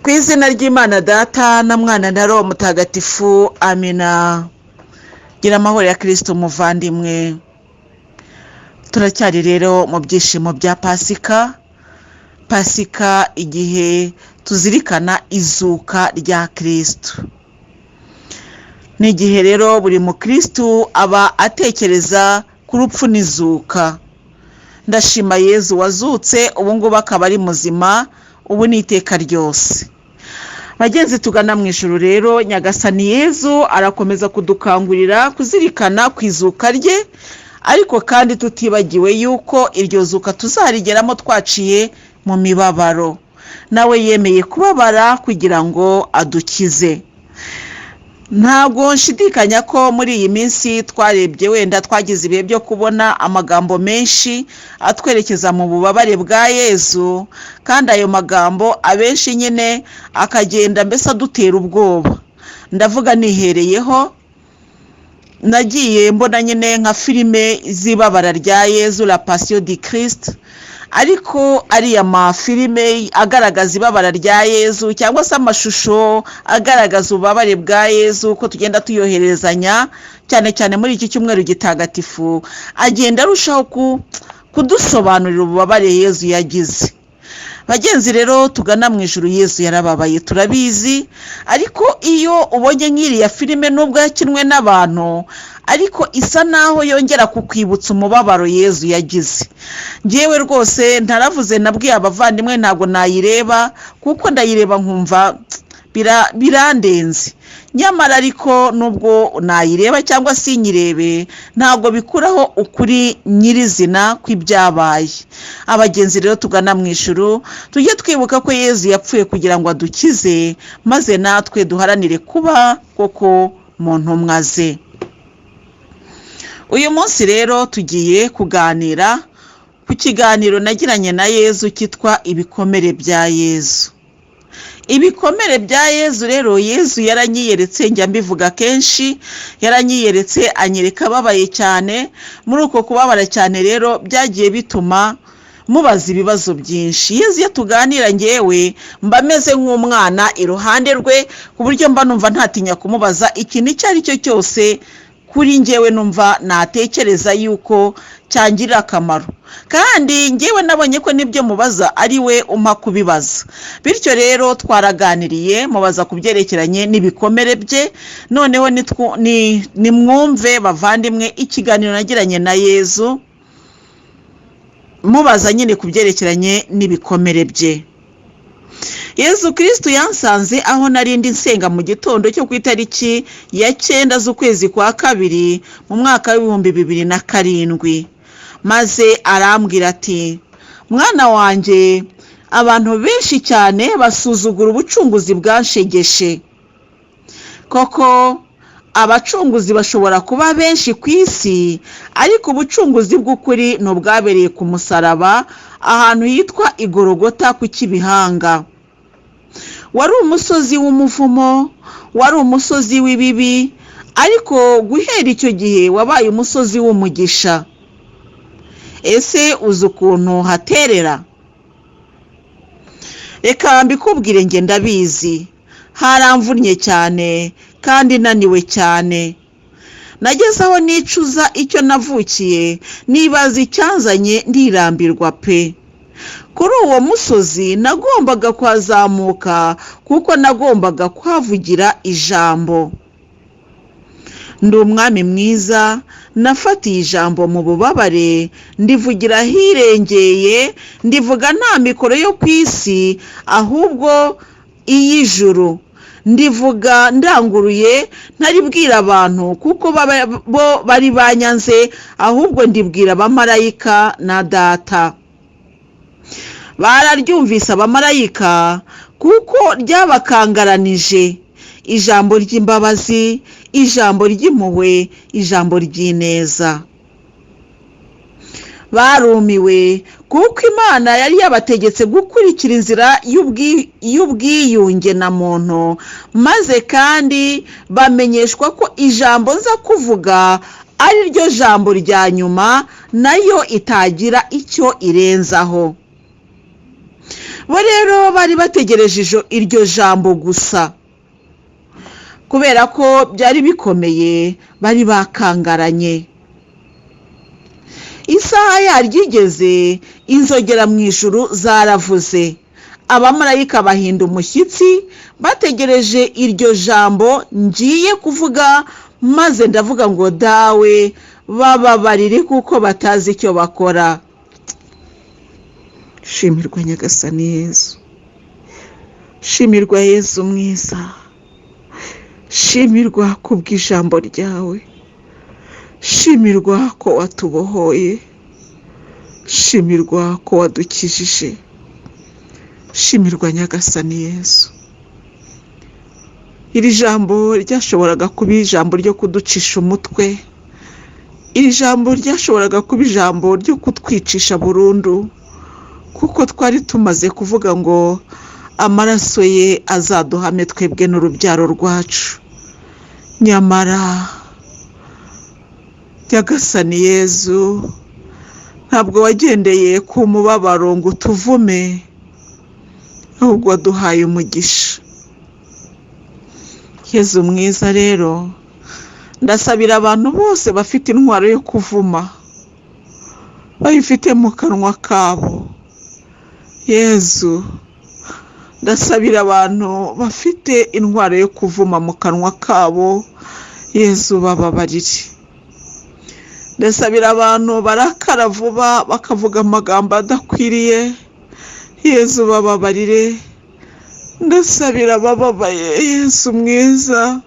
Ku izina ry'Imana Data na Mwana na Roho Mutagatifu, amina. Gira amahoro ya Kirisito muvandimwe. Turacyari rero mu byishimo bya Pasika. Pasika igihe tuzirikana izuka rya Kirisito. Ni igihe rero buri mukirisitu aba atekereza ku rupfu n'izuka. Ndashima Yezu wazutse, ubu ngubu akaba ari muzima, ubu ni iteka ryose. Bagenzi tugana mu ijuru rero, Nyagasani Yezu arakomeza kudukangurira kuzirikana ku izuka rye, ariko kandi tutibagiwe yuko iryo zuka tuzarigeramo twaciye mu mibabaro. Nawe yemeye kubabara kugira ngo adukize. Ntabwo nshidikanya ko muri iyi minsi twarebye, wenda twagize ibihe byo kubona amagambo menshi atwerekeza mu bubabare bwa Yezu, kandi ayo magambo abenshi nyine akagenda mbese adutera ubwoba. Ndavuga nihereyeho, nagiye mbona nyine nka filime z'ibabara rya Yezu, La Passion du Christ, ariko ariya mafilime agaragaza ibabara rya Yezu cyangwa se amashusho agaragaza ububabare bwa Yezu, ko tugenda tuyoherezanya cyane cyane muri iki cyumweru gitagatifu, agenda arushaho kudusobanurira ububabare Yezu yagize. Bagenzi rero tugana mu ijuru, Yezu yarababaye, turabizi, ariko iyo ubonye nk'iriya filime, nubwo yakinwe n'abantu, ariko isa naho yongera kukwibutsa umubabaro Yezu yagize. Ngewe rwose ntaravuze, nabwiye abavandimwe, ntabwo nayireba kuko ndayireba nkumva birandenze. Nyamara ariko nubwo nayireba cyangwa sinyirebe, ntabwo bikuraho ukuri nyirizina kw'ibyabaye. Abagenzi rero tugana mu ijuru, tujye twibuka ko Yezu yapfuye kugira ngo adukize, maze natwe duharanire kuba koko mu ntumwa ze. Uyu munsi rero tugiye kuganira ku kiganiro nagiranye na Yezu cyitwa "Ibikomere bya Yezu". Ibikomere bya Yezu rero, Yezu yaranyiyeretse, njya mbivuga kenshi, yaranyiyeretse anyereka ababaye cyane. Muri uko kubabara cyane rero byagiye bituma mubaza ibibazo byinshi. Yezu iyo tuganira, ngewe mba meze nk'umwana iruhande rwe, ku buryo mba numva ntatinya kumubaza ikintu icyo ari cyo cyose kuri ngewe numva natekereza yuko cyangirira akamaro. Kandi ngewe nabonye ko n'ibyo mubaza ari we umpa kubibaza. Bityo rero twaraganiriye, mubaza ku byerekeranye n'ibikomere bye. Noneho nimwumve bavandimwe ikiganiro nagiranye na Yezu, mubaza nyine ku byerekeranye n'ibikomere bye. Yezu Kirisitu yansanze aho narindi nsenga mu gitondo cyo ku itariki ya 9 z'ukwezi kwa kabiri mu mwaka w'2007, maze arambwira ati: "Mwana wanjye, abantu benshi cyane basuzugura ubucunguzi bwanshegeshe. Koko abacunguzi bashobora kuba benshi ku isi, ariko ubucunguzi bw'ukuri ni ubwabereye ku musaraba, ahantu hitwa Igorogota ku Kibihanga. Wari umusozi w'umuvumo, wari umusozi w'ibibi, ariko guhera icyo gihe wabaye umusozi w'umugisha. Ese uzi ukuntu haterera? Reka mbikubwire, nge ndabizi. Haramvunnye cyane kandi naniwe cyane. Nageze aho nicuza icyo navukiye, nibaza icyanzanye, ndirambirwa pe. Kuri uwo musozi nagombaga kuhazamuka kuko nagombaga kuhavugira ijambo. Ndi umwami mwiza, nafatiye ijambo mu bubabare, ndivugira ahirengeye, ndivuga nta mikoro yo ku isi, ahubwo iy'ijuru. Ndivuga ndanguruye, ntaribwira abantu kuko bo bari banyanze, ahubwo ndibwira abamarayika na Data. Bararyumvise abamarayika kuko ryabakangaranije, ijambo ry'imbabazi, ijambo ry'impuhwe, ijambo ry'ineza. Barumiwe kuko Imana yari yabategetse gukurikira inzira y'ubwiyunge na muntu, maze kandi bamenyeshwa ko ijambo nza kuvuga ari ryo jambo rya nyuma, nayo itagira icyo irenzaho." Bo rero bari bategereje iryo jambo gusa, kubera ko byari bikomeye, bari bakangaranye. Isaha yaryo igeze, inzogera mu ijuru zaravuze, abamarayika bahinda umushyitsi bategereje iryo jambo ngiye kuvuga, maze ndavuga ngo dawe bababarire kuko batazi icyo bakora. Shimirwa Nyagasani Yezu, shimirwa Yezu mwiza, shimirwa kubw'ijambo ryawe, shimirwa ko watubohoye, shimirwa ko wadukijije, shimirwa Nyagasani Yezu. Iri jambo ryashoboraga kuba ijambo ryo kuducisha umutwe, iri jambo ryashoboraga kuba ijambo ryo kutwicisha burundu, kuko twari tumaze kuvuga ngo amaraso ye azaduhame twebwe n'urubyaro rwacu. Nyamara Nyagasani Yezu, ntabwo wagendeye ku mubabaro ngo utuvume, ahubwo waduhaye umugisha. Yezu mwiza rero, ndasabira abantu bose bafite intwaro yo kuvuma, bayifite mu kanwa kabo. Yezu, ndasabira abantu bafite intwaro yo kuvuma mu kanwa kabo, Yezu bababarire. Ndasabira abantu barakara vuba bakavuga amagambo adakwiriye, Yezu bababarire. Ndasabira abababaye, Yezu mwiza,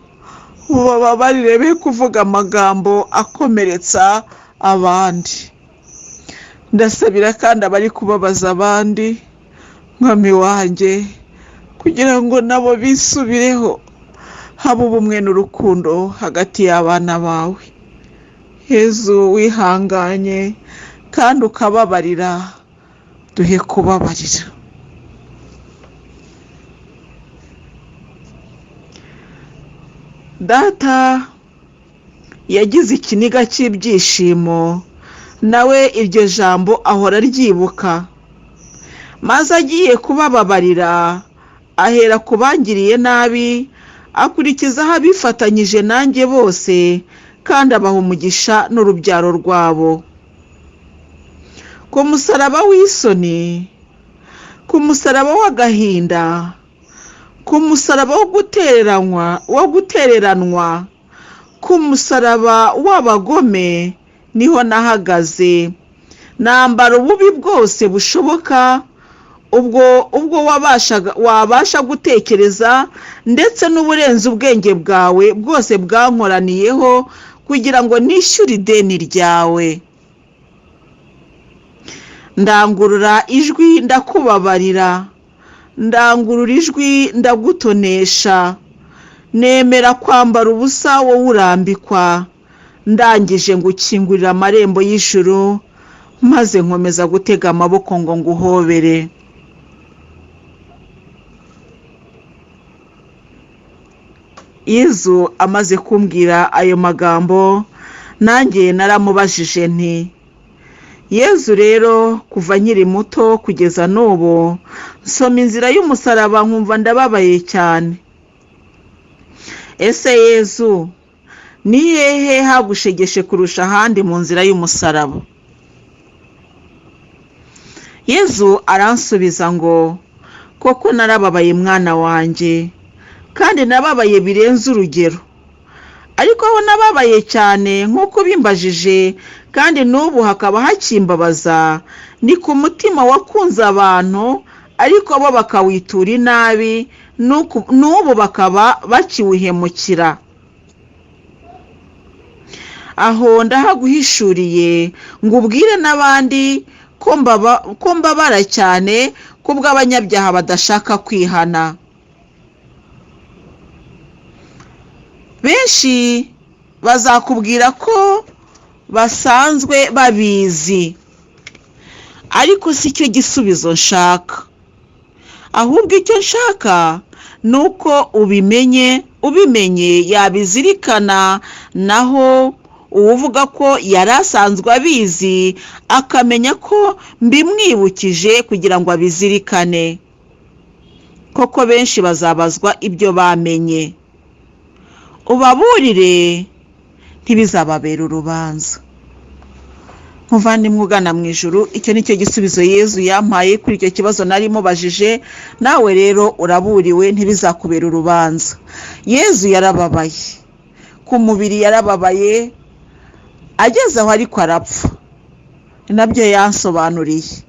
ubababarire be kuvuga amagambo akomeretsa abandi. Ndasabira kandi abari kubabaza abandi, Mwami wanjye, kugira ngo nabo bisubireho, habe ubumwe n'urukundo hagati y'abana bawe. Yezu wihanganye kandi ukababarira, duhe kubabarira. Data yagize ikiniga cy'ibyishimo, nawe iryo jambo ahora aryibuka, maze agiye kubababarira ahera ku bangiriye nabi, akurikizaho abifatanyije nanjye bose, kandi abaha umugisha n'urubyaro rwabo. Ku musaraba w'isoni, ku musaraba w'agahinda, ku musaraba wo gutereranwa, ku musaraba w'abagome niho nahagaze, nambara ububi bwose bushoboka, ubwo wabasha gutekereza, ndetse n'uburenze ubwenge bwawe bwose bwankoraniyeho, kugira ngo nishyure ideni ryawe. Ndangurura ijwi ndakubabarira, ndangurura ijwi ndagutonesha, nemera kwambara ubusa wowe urambikwa, ndangije ngukingurira amarembo y'ijuru, maze nkomeza gutega amaboko ngo nguhobere. Yezu amaze kumbwira ayo magambo, nanjye naramubajije nti Yezu rero, kuva nkiri muto kugeza n'ubu, nsoma inzira y'umusaraba nkumva ndababaye cyane. Ese Yezu, ni hehe hagushegeshe kurusha ahandi mu nzira y'umusaraba? Yezu aransubiza ngo koko narababaye mwana wanjye, kandi nababaye birenze urugero, ariko aho nababaye cyane nk'uko ubimbajije, kandi n'ubu hakaba hakimbabaza, ni ku mutima wakunze abantu, ariko bo bakawitura inabi, n'ubu bakaba bakiwuhemukira. Aho ndahaguhishuriye ngo ubwire n'abandi ko mbabara cyane kubw'abanyabyaha badashaka kwihana. Benshi bazakubwira ko basanzwe babizi, ariko si cyo gisubizo nshaka. Ahubwo icyo nshaka ni uko ubimenye yabizirikana, naho uwuvuga ko yari asanzwe abizi akamenya ko mbimwibukije kugira ngo abizirikane. Koko benshi bazabazwa ibyo bamenye. Ubaburire ntibizababera urubanza. Muvandimwe ugana mu ijuru, icyo ni cyo gisubizo Yezu yampaye kuri icyo kibazo nari mubajije. Nawe rero uraburiwe, ntibizakubera urubanza. Yezu yarababaye ku mubiri, yarababaye ageze aho ariko arapfa, ni nabyo yansobanuriye.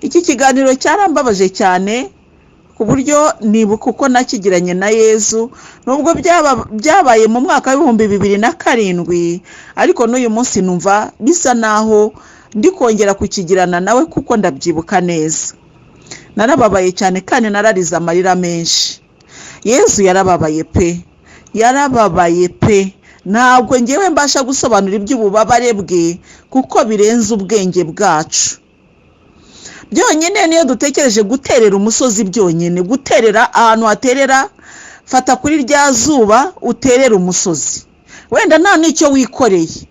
Iki kiganiro cyarambabaje cyane ku buryo nibuka uko nakigiranye na Yezu, nubwo byabaye mu mwaka w'2007, ariko n'uyu munsi numva bisa naho ndi kongera kukigirana nawe kuko ndabyibuka neza. Narababaye cyane kandi nararize amarira menshi. Yezu yarababaye pe, yarababaye pe. Ntabwo ngewe mbasha gusobanura iby'ububabare bwe kuko birenze ubwenge bwacu. Byonyine niyo dutekereje guterera umusozi, byonyine guterera ahantu haterera, fata kuri rya zuba uterere umusozi, wenda nta n'icyo wikoreye.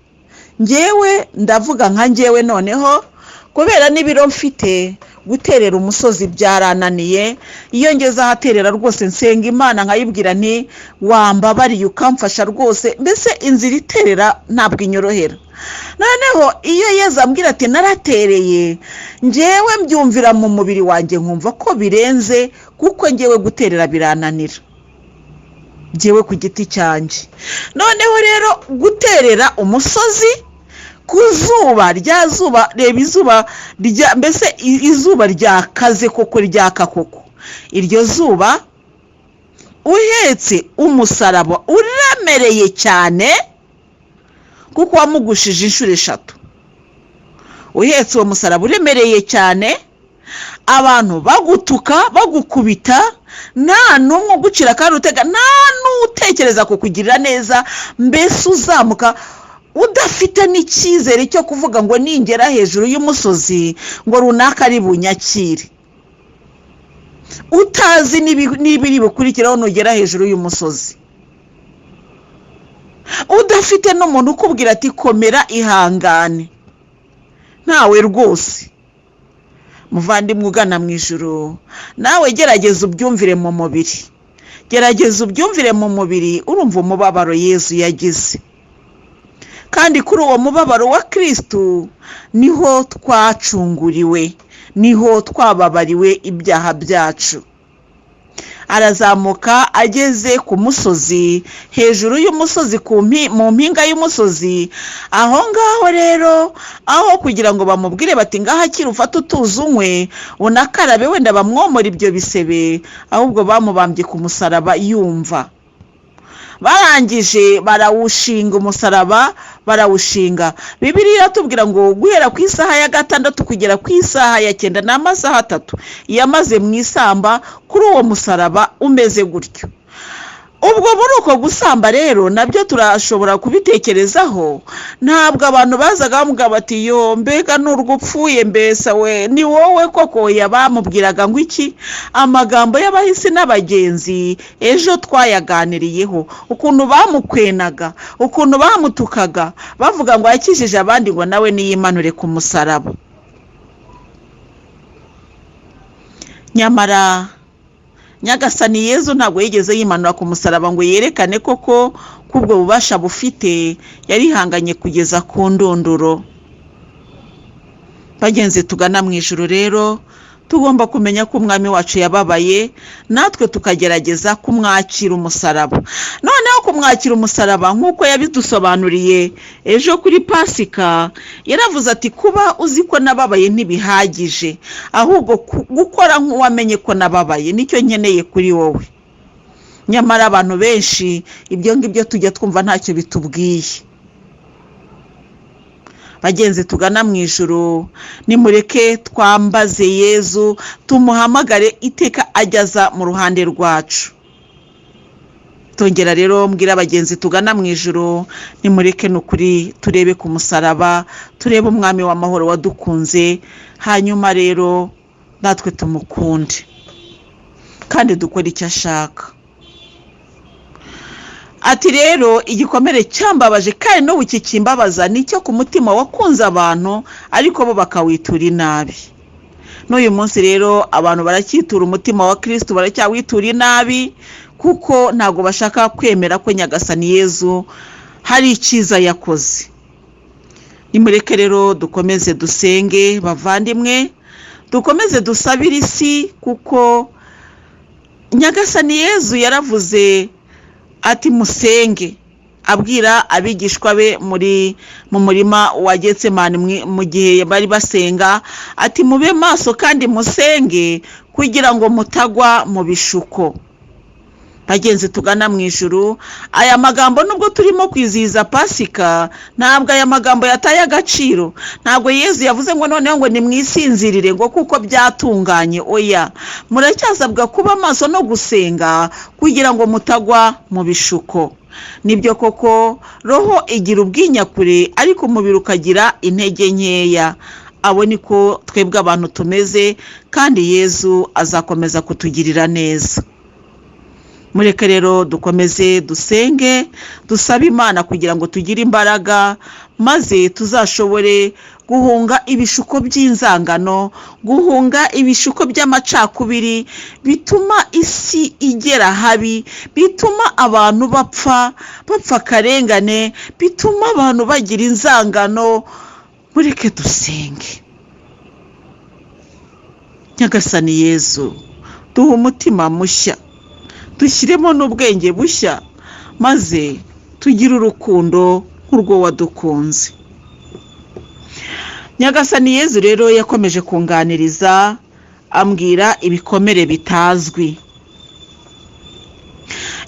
Ngewe ndavuga nka ngewe noneho kubera n'ibiro mfite, guterera umusozi byarananiye. Iyo ngeze ahaterera rwose nsenga Imana nkayibwira nti wambabariye ukamfasha rwose, mbese inzira iterera ntabwo inyorohera. Noneho iyo Yezu ambwira ati naratereye, ngewe mbyumvira mu mubiri wanjye nkumva ko birenze, kuko ngewe guterera birananira ngewe ku giti cyanjye. Noneho rero guterera umusozi ku zuba, rya zuba, reba izuba rya, mbese izuba ryakaze koko, ryaka koko, iryo zuba uhetse umusaraba uremereye cyane, kuko wamugushije inshuro 3, uhetse uwo musaraba uremereye cyane, abantu bagutuka bagukubita, nta n'umwe ugucira kandi utega, nta n'utekereza kukugirira neza, mbese uzamuka udafite n'icyizere cyo kuvuga ngo ningera hejuru y'umusozi ngo runaka ari bunyakire, utazi n'ibiri bukurikiraho nugera hejuru y'umusozi, udafite n'umuntu ukubwira ati komera ihangane, ntawe rwose. Muvandimwe ugana mu ijuru, nawe gerageza ubyumvire mu mubiri, gerageza ubyumvire mu mubiri, urumva umubabaro Yezu yagize. Kandi kuri uwo mubabaro wa Kirisitu niho twacunguriwe, niho twababariwe ibyaha byacu. Arazamuka ageze ku musozi, hejuru y'umusozi, mu mpinga y'umusozi, aho ngaho rero aho kugira ngo bamubwire bati ngaho akira ufate utuzi unywe unakarabe, wenda bamwomora ibyo bisebe, ahubwo bamubambye ku musaraba yumva. Barangije barawushinga umusaraba, barawushinga. Bibiliya iratubwira ngo guhera ku isaha ya 6 kugera ku isaha ya 9, ni amasaha 3 yamaze mu isamba kuri uwo musaraba umeze gutyo. Ubwo muri uko gusamba rero nabyo turashobora kubitekerezaho. Ntabwo abantu bazaga bamubwira bati yo mbega n'urwo upfuye, mbese we ni wowe koko? Bamubwiraga ngo iki? Amagambo y'abahisi n'abagenzi ejo twayaganiriyeho, ukuntu bamukwenaga, ukuntu bamutukaga, bavuga ngo yakijije abandi ngo nawe niyimanure ku musaraba. Nyamara Nyagasani Yezu ntabwo yigeze yimanura ku musaraba ngo yerekane koko ko ubwo bubasha bufite, yarihanganye kugeza ku ndunduro. Bagenzi tugana mu ijuru rero, tugomba kumenya ko umwami wacu yababaye, natwe tukagerageza kumwakira umusaraba. Noneho kumwakira umusaraba nk'uko yabidusobanuriye ejo kuri Pasika, yaravuze ati kuba uzi ko nababaye ntibihagije, ahubwo gukora nk'uwamenye ko nababaye nicyo nkeneye kuri wowe. Nyamara abantu benshi ibyo ngibyo tujya twumva ntacyo bitubwiye. Bagenzi tugana mu ijuru, nimureke twambaze Yezu, tumuhamagare iteka ajyaza mu ruhande rwacu. Tongera rero mbwira abagenzi tugana mu ijuru, nimureke n'ukuri turebe ku musaraba, turebe umwami w'amahoro wadukunze, hanyuma rero natwe tumukunde kandi dukore icyo ashaka. Ati rero igikomere cyambabaje kandi n'ubu kikimbabaza ni icyo ku mutima wakunze abantu ariko bo bakawitura inabi. N'uyu munsi rero abantu baracyitura umutima wa Kirisitu, baracyawitura inabi, kuko ntabwo bashaka kwemera ko Nyagasani Yezu hari icyiza yakoze. Nimureke rero dukomeze dusenge bavandimwe, dukomeze dusabire isi, kuko Nyagasani Yezu yaravuze ati musenge, abwira abigishwa be muri mu murima wa Getsemani mu gihe bari basenga, ati mube maso kandi musenge kugira ngo mutagwa mu bishuko. Bagenzi tugana mu ijuru, aya magambo nubwo turimo kwizihiza Pasika, ntabwo aya magambo yataye agaciro. Ntabwo Yezu yavuze ngo noneho ngo nimwisinzirire ngo kuko byatunganye, oya, muracyasabwa kuba maso no gusenga kugira ngo mutagwa mu bishuko. Nibyo koko roho igira ubwinyakure, ariko umubiri ukagira intege nkeya. Abo niko twebwe abantu tumeze, kandi Yezu azakomeza kutugirira neza. Mureke rero dukomeze dusenge, dusabe Imana kugira ngo tugire imbaraga, maze tuzashobore guhunga ibishuko by'inzangano, guhunga ibishuko by'amacakubiri bituma isi igera habi, bituma abantu bapfa, bapfa akarengane, bituma abantu bagira inzangano. Mureke dusenge. Nyagasani Yezu, duha umutima mushya, dushyiremo n'ubwenge bushya, maze tugire urukundo nk'urwo wadukunze. Nyagasani Yezu rero yakomeje kunganiriza, ambwira ibikomere bitazwi.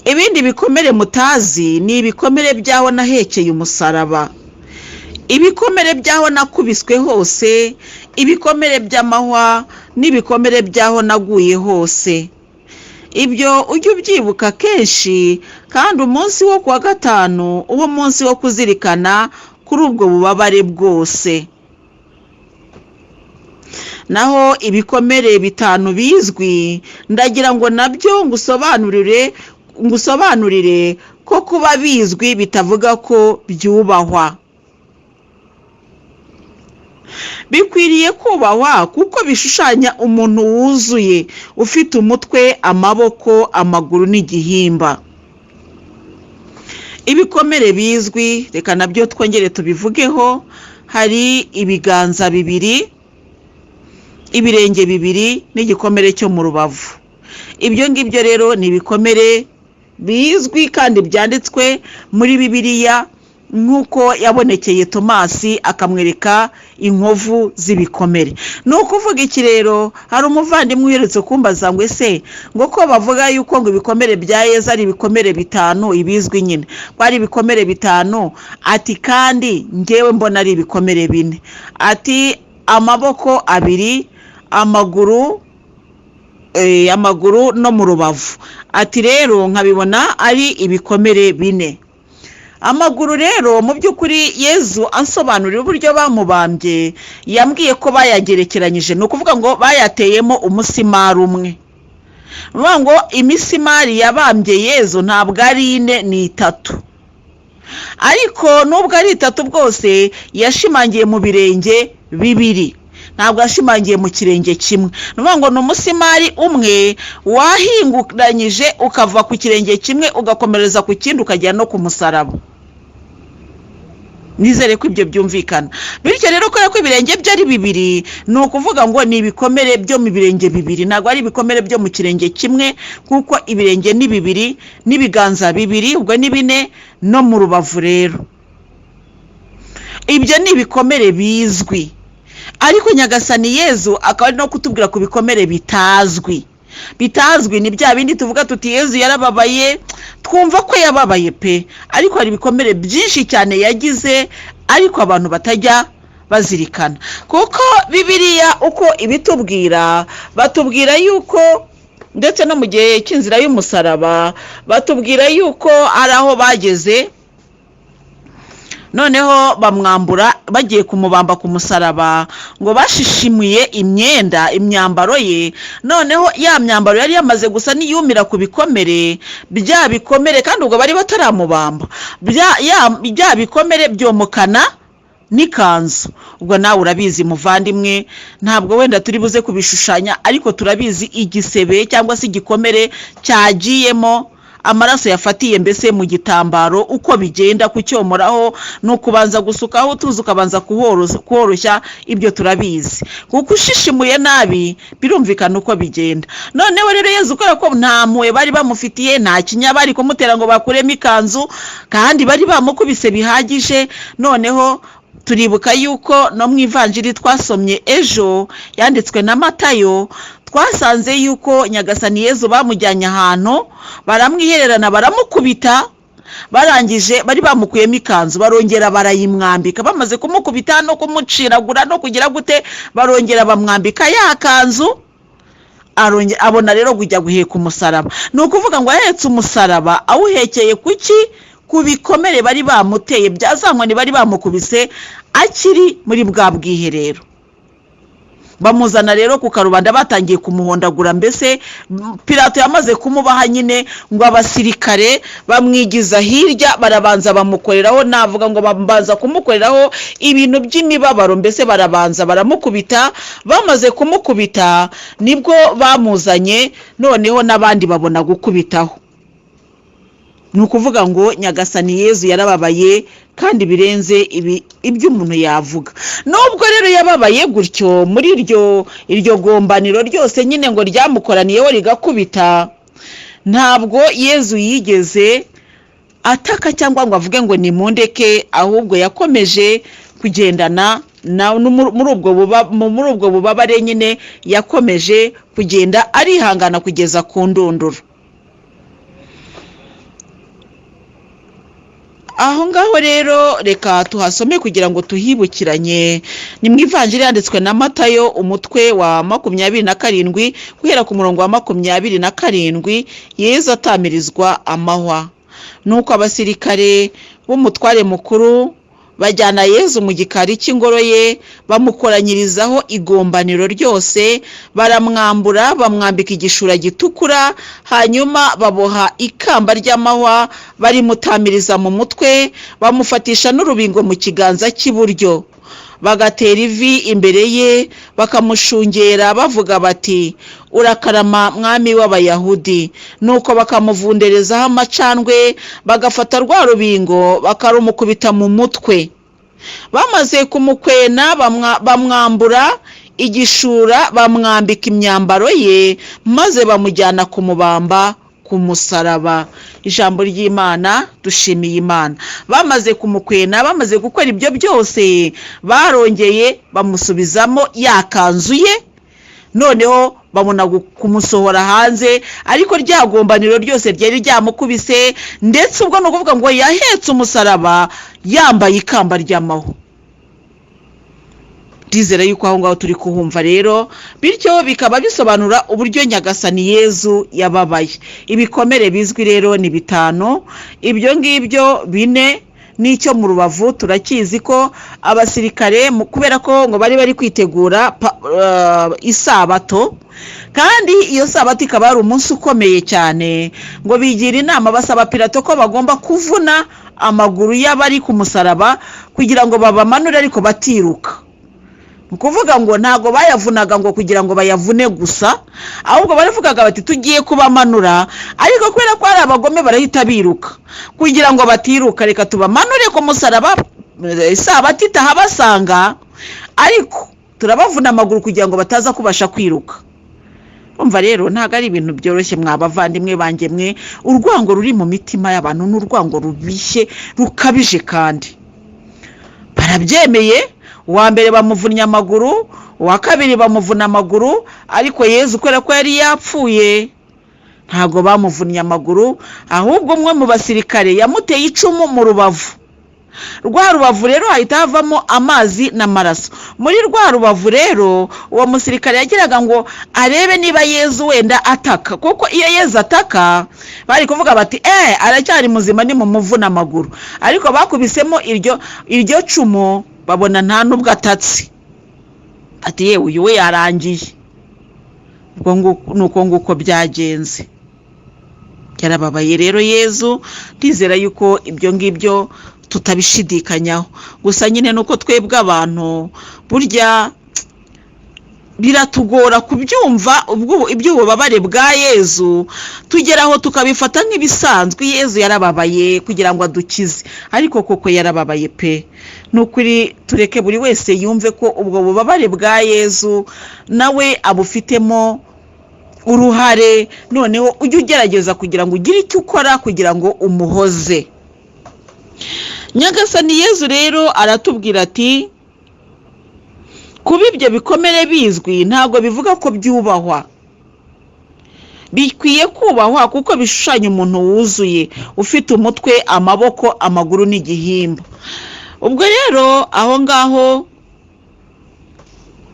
Ibindi bikomere mutazi ni ibikomere by'aho nahekeye umusaraba, ibikomere by'aho nakubiswe hose, ibikomere by'amahwa n'ibikomere by'aho naguye hose. Ibyo ujye ubyibuka kenshi, kandi umunsi wo kuwa gatanu uba umunsi wo kuzirikana kuri ubwo bubabare bwose. Naho ibikomere bitanu bizwi, ndagira ngo nabyo ngusobanurire ko kuba bizwi bitavuga ko byubahwa. Bikwiriye kubahwa kuko bishushanya umuntu wuzuye, ufite umutwe, amaboko, amaguru n'igihimba. Ibikomere bizwi, reka nabyo twongere tubivugeho, hari ibiganza bibiri, ibirenge bibiri n'igikomere cyo mu rubavu. Ibyo ngibyo rero ni ibikomere bizwi kandi byanditswe muri Bibiliya, nk'uko yabonekeye Tomasi akamwereka inkovu z'ibikomere. Ni ukuvuga iki rero? Hari umuvandimwe uherutse kumbaza ngo ese ngo ko bavuga yuko ngo ibikomere bya Yezu ari ibikomere bitanu, ibizwi nyine ko ari ibikomere bitanu, ati kandi ngewe mbona ari ibikomere bine, ati amaboko abiri, amaguru no mu rubavu, ati rero nkabibona ari ibikomere bine. Amaguru rero mu by'ukuri Yezu ansobanurira uburyo bamubambye, yambwiye ko bayagerekeranyije, ni ukuvuga ngo bayateyemo umusimari umwe. Ni ukuvuga ngo imisimari yabambye Yezu ntabwo ari ine, ni itatu, ariko nubwo ari itatu bwose yashimangiye mu birenge bibiri, ntabwo yashimangiye mu kirenge kimwe. Ni ukuvuga ngo ni umusimari umwe wahinguranyije ukava ku kirenge kimwe ugakomereza ku kindi ukagera no ku musaraba. Nizere ko ibyo byumvikana. Bityo rero kubera ko ibirenge bye ari bibiri, ni ukuvuga ngo ni ibikomere byo mu birenge bibiri, ntabwo ari ibikomere byo mu kirenge kimwe, kuko ibirenge ni bibiri n'ibiganza bibiri, ubwo ni bine, no mu rubavu rero. Ibyo ni ibikomere bizwi, ariko Nyagasani Yezu akaba ari no kutubwira ku bikomere bitazwi. Bitazwi ni bya bindi tuvuga tuti Yezu yarababaye, twumva ko yababaye pe, ariko hari ibikomere byinshi cyane yagize ariko abantu batajya bazirikana, kuko Bibiliya uko ibitubwira, batubwira yuko ndetse no mu gihe cy'inzira y'umusaraba batubwira yuko ari aho bageze, noneho bamwambura bagiye kumubamba ku musaraba, ngo bashishimuye imyenda, imyambaro ye, noneho ya myambaro yari yamaze gusa n'iyumira ku bikomere, bya bikomere, kandi ubwo bari bataramubamba, bya bikomere byomokana n'ikanzu. Ubwo nawe urabizi muvandimwe, ntabwo wenda turi buze kubishushanya, ariko turabizi igisebe cyangwa se igikomere cyagiyemo amaraso yafatiye mbese mu gitambaro, uko bigenda kucyomoraho ni ukubanza gusukaho utuzi, ukabanza kuhoroshya, ibyo turabizi, kuko ushishimuye nabi birumvikana uko bigenda. Noneho rero Yezu, kubera ko nta mpuhwe bari bamufitiye, nta kinya bari kumutera ngo bakuremo ikanzu, kandi bari bamukubise bihagije. Noneho turibuka yuko no mu ivanjiri twasomye ejo yanditswe na Matayo, twasanze yuko Nyagasani Yezu bamujyanye ahantu baramwihererana, baramukubita, barangije bari bamukuyemo ikanzu barongera barayimwambika. Bamaze kumukubita no kumuciragura no kugira gute, barongera bamwambika ya kanzu, abona rero kujya guheka umusaraba. Ni ukuvuga ngo ahetse umusaraba awuhekeye kuki? Ku bikomere bari bamuteye bya za nkoni bari bamukubise akiri muri bwa bwiherero. Bamuzana rero ku karubanda, batangiye kumuhondagura, mbese Pilato yamaze kumubaha nyine ngo abasirikare bamwigiza hirya, barabanza bamukoreraho, navuga ngo babanza kumukoreraho ibintu by'imibabaro, mbese barabanza baramukubita. Bamaze kumukubita nibwo bamuzanye, noneho n'abandi babona gukubitaho. Ni ukuvuga ngo Nyagasani Yezu yarababaye kandi birenze ibyo umuntu yavuga. Nubwo rero yababaye gutyo muri iryo gombaniro ryose nyine ngo ryamukoraniyeho rigakubita, ntabwo Yezu yigeze ataka cyangwa ngo avuge ngo nimundeke, ahubwo yakomeje kugendana muri ubwo bubabare nyine, yakomeje kugenda arihangana kugeza ku ndunduro. Aho ngaho rero reka tuhasome kugira ngo tuhibukiranye. Ni mu ivanjiri yanditswe na Matayo, umutwe wa 27, guhera ku murongo wa 27. Yezu atamirizwa amahwa. Nuko abasirikare b'umutware mukuru bajyana Yezu mu gikari cy'ingoro ye, bamukoranyirizaho igombaniro ryose, baramwambura, bamwambika igishura gitukura, hanyuma baboha ikamba ry'amahwa barimutamiriza mu mutwe, bamufatisha n'urubingo mu kiganza cy'iburyo, bagatera ivi imbere ye, bakamushungera bavuga bati: urakarama mwami w'Abayahudi. Nuko bakamuvunderezaho amacandwe, bagafata rwa rubingo bakarumukubita mu mutwe. Bamaze kumukwena bamwambura igishura, bamwambika imyambaro ye, maze bamujyana kumubamba ku musaraba. Ijambo ry'Imana, dushimiye Imana. Bamaze kumukwena, bamaze gukora ibyo byose, barongeye bamusubizamo ya kanzu ye, noneho babona kumusohora hanze, ariko rya gombaniro ryose ryari ryamukubise, ndetse ubwo ni ukuvuga ngo yahetse umusaraba yambaye ikamba ry'amahwa. Ndizera yuko aho ngaho turi kuhumva rero, bityo bikaba bisobanura uburyo Nyagasani Yezu yababaye. Ibikomere bizwi rero ni 5, ibyo ngibyo 4 n'icyo mu rubavu. Turakizi ko abasirikare, kubera ko ngo bari bari kwitegura isabato, kandi iyo sabato ikaba ari umunsi ukomeye cyane, ngo bigira inama basaba Pilato ko bagomba kuvuna amaguru y'abari ku musaraba kugira ngo babamanure ariko batiruka. Ni ukuvuga ngo ntabwo bayavunaga ngo kugira ngo bayavune gusa, ahubwo baravugaga bati tugiye kubamanura, ariko kubera ko hari abagome barahita biruka, kugira ngo batiruka reka tubamanure ku musaraba isabato itahabasanga, ariko turabavuna amaguru kugira ngo bataza kubasha kwiruka. Umva rero ntabwo ari ibintu byoroshye mwa bavandimwe banjye mwe, urwango ruri mu mitima y'abantu ni urwango rubishye rukabije, kandi barabyemeye. Uwa mbere bamuvunnye amaguru, uwa kabiri bamuvuna amaguru, ariko Yezu kubera ko yari yapfuye ntabwo bamuvunnye amaguru, ahubwo umwe mu basirikare yamuteye icumu mu rubavu. Rwa rubavu rero hahita havamo amazi n'amaraso. Muri rwa rubavu rero uwo musirikare yagiraga ngo arebe niba Yezu wenda ataka, kuko iyo Yezu ataka bari kuvuga bati aracyari muzima nimumuvuna amaguru, ariko bakubisemo iryo cumu babona nta nubwo atatse, ati yewe uyu we yarangiye. Ubwo ni uko nguko byagenze. Yarababaye rero Yezu. Ndizera yuko ibyo ngibyo Tutabishidikanyaho. Gusa nyine ni uko twebwe abantu burya biratugora kubyumva iby'ububabare bwa Yezu, tugeraho tukabifata nk'ibisanzwe. Yezu yarababaye kugira ngo adukize, ariko koko yarababaye pe. Ni ukuri, tureke buri wese yumve ko ubwo bubabare bwa Yezu nawe abufitemo uruhare. Noneho ujye ugerageza kugira ngo ugire icyo ukora kugira ngo umuhoze. Nyagasani Yezu rero aratubwira ati: "Kuba ibyo bikomere bizwi ntabwo bivuga ko byubahwa. Bikwiye kubahwa kuko bishushanya umuntu wuzuye, ufite umutwe, amaboko, amaguru n'igihimba." Ubwo rero aho ngaho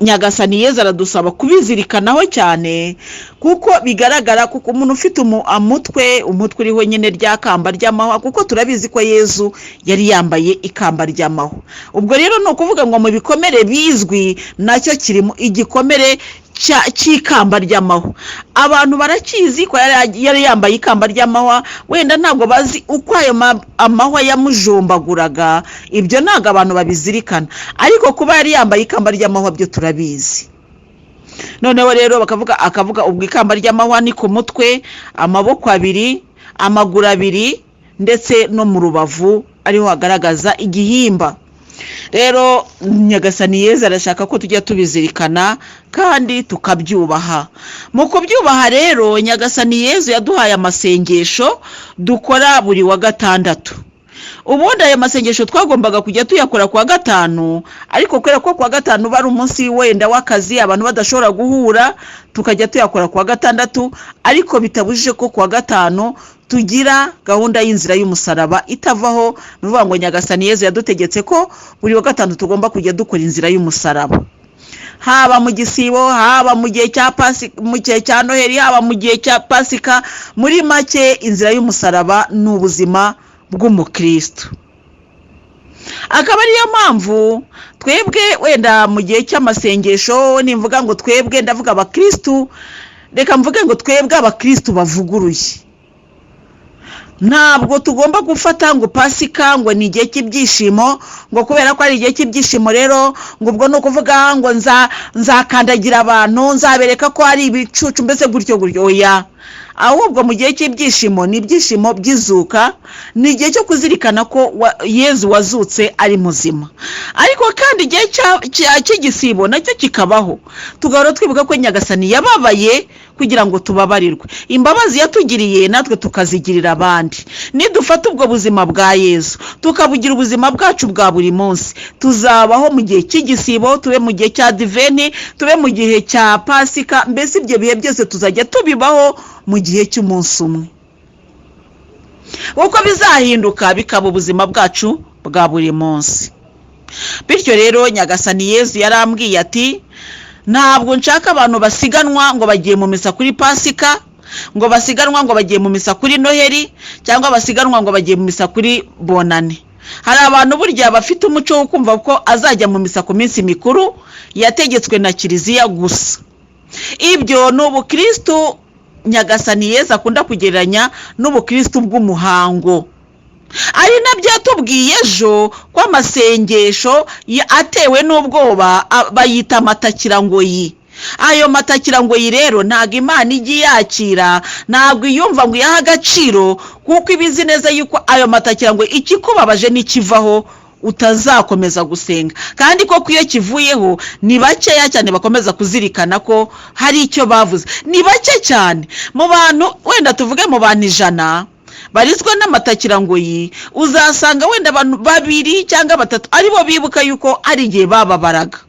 Nyagasani Yezu aradusaba kubizirikanaho cyane, kuko bigaragara, kuko umuntu ufite umutwe uriho nyine rya kamba ry'amahwa, kuko turabizi ko Yezu yari yambaye ikamba ry'amahwa. Ubwo rero ni ukuvuga ngo mu bikomere bizwi nacyo kirimo, igikomere cy'ikamba ry'amahwa. Abantu barakizi ko yari yambaye ikamba ry'amahwa. Wenda ntabwo bazi uko ayo amahwa yamujombaguraga, ibyo ntabwo abantu babizirikana, ariko kuba yari yambaye ikamba ry'amahwa byo turabizi. Noneho rero bakavuga, akavuga ubwo ikamba ry'amahwa ni ku mutwe, amaboko abiri, amaguru abiri, ndetse no mu rubavu ariho hagaragaza igihimba. Rero Nyagasani Yezu arashaka ko tujya tubizirikana kandi tukabyubaha. Mu kubyubaha rero, Nyagasani Yezu yaduhaye amasengesho dukora buri wa gatandatu. Ubundi ayo masengesho twagombaga kujya tuyakora ku wa gatanu, ariko kubera ko ku wa gatanu uba ari umunsi wenda w'akazi, abantu badashobora guhura, tukajya tuyakora ku wa gatandatu, ariko bitabujije ko ku wa gatanu tugira gahunda y'inzira y'umusaraba itavaho. Ni ukuvuga ngo Nyagasani Yezu yadutegetse ko buri wa gatanu tugomba kujya dukora inzira y'umusaraba, haba mu gisibo, haba mu gihe cya Pasi, mu gihe cya Noheli, haba mu gihe cya Pasika. Muri make, inzira y'umusaraba ni ubuzima bw'umukristo. Akaba ariyo mpamvu twebwe wenda mu gihe cy'amasengesho, nimvuga ngo twebwe ndavuga abakirisitu, reka mvuge ngo twebwe abakirisitu bavuguruye, ntabwo tugomba gufata ngo Pasika ngo ni igihe cy'ibyishimo, ngo kubera ko ari igihe cy'ibyishimo rero ngo ubwo ni ukuvuga ngo nzakandagira abantu, nzabereka ko ari ibicucu, mbese gutyo gutyo. Oya, ahubwo mu gihe cy'ibyishimo ni ibyishimo by'izuka, ni igihe cyo kuzirikana ko Yezu wazutse ari muzima. Ariko kandi igihe cy'igisibo nacyo kikabaho, tugahora twibuka ko Nyagasani yababaye kugira ngo tubabarirwe. Imbabazi yatugiriye natwe tukazigirira abandi. Nidufata ubwo buzima bwa Yezu tukabugira ubuzima bwacu bwa buri munsi, tuzabaho mu gihe cy'igisibo, tube mu gihe cya Diveni, tube mu gihe cya Pasika, mbese ibyo bihe byose tuzajya tubibaho mu gihe cy'umunsi umwe, kuko bizahinduka bikaba ubuzima bwacu bwa buri munsi. Bityo rero Nyagasani Yezu yarambwiye ati: "Ntabwo nshaka abantu basiganwa ngo bagiye mu misa kuri Pasika, ngo basiganwa ngo bagiye mu misa kuri Noheli, cyangwa basiganwa ngo bagiye mu misa kuri Bonane." Hari abantu burya bafite umuco wo kumva ko azajya mu misa ku minsi mikuru yategetswe na Kiliziya gusa. Ibyo ni ubukirisitu Nyagasani Yezu akunda kugereranya n'ubukirisitu bw'umuhango, ari nabyo yatubwiye ejo ko amasengesho atewe n'ubwoba bayita amatakirangoyi. Ayo matakirangoyi rero ntabwo Imana ijya iyakira, ntabwo iyumva ngo iyahe agaciro, kuko iba izi neza yuko ayo matakirangoyi ikikubabaje n'ikivaho utazakomeza gusenga. Kandi koko iyo kivuyeho ni bakeya cyane bakomeza kuzirikana ko hari icyo bavuze. Ni bake cyane mu bantu, wenda tuvuge mu bantu 100 barizwa n'amatakirangoyi, uzasanga wenda abantu babiri cyangwa batatu aribo bibuka yuko hari igihe bababaraga.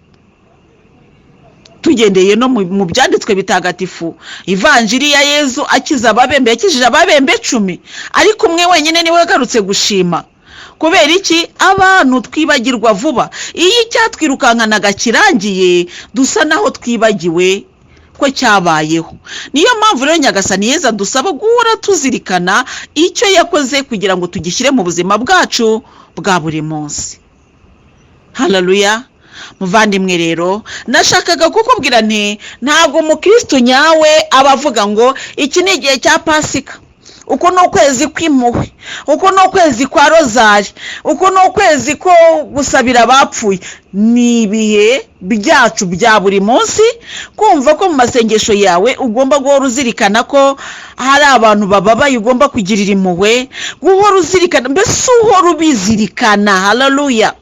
Tugendeye no mu byanditswe bitagatifu, Ivanjiri ya Yezu akiza ababembe, yakijije ababembe 10, ariko umwe wenyine niwe wagarutse gushima. Kubera iki? Abantu twibagirwa vuba. Iyo icyatwirukankanaga kirangiye, dusa naho twibagiwe ko cyabayeho. Niyo mpamvu rero Nyagasani Yezu adusaba guhora tuzirikana icyo yakoze kugira ngo tugishyire mu buzima bwacu bwa buri munsi. Hararuya! Muvandimwe, rero nashakaga kukubwira nti: ntabwo umukirisitu nyawe aba avuga ngo iki ni igihe cya Pasika. Uku ni ukwezi kw'impuhwe, uku ni ukwezi kwa rozari, uku ni ukwezi ko gusabira abapfuye. Ni ibihe byacu bya buri munsi kumva ko mu masengesho yawe ugomba guhora uzirikana ko hari abantu bababaye, ugomba kugirira impuhwe, guhora uzirikana, mbese uhora ubizirikana. Hararuya.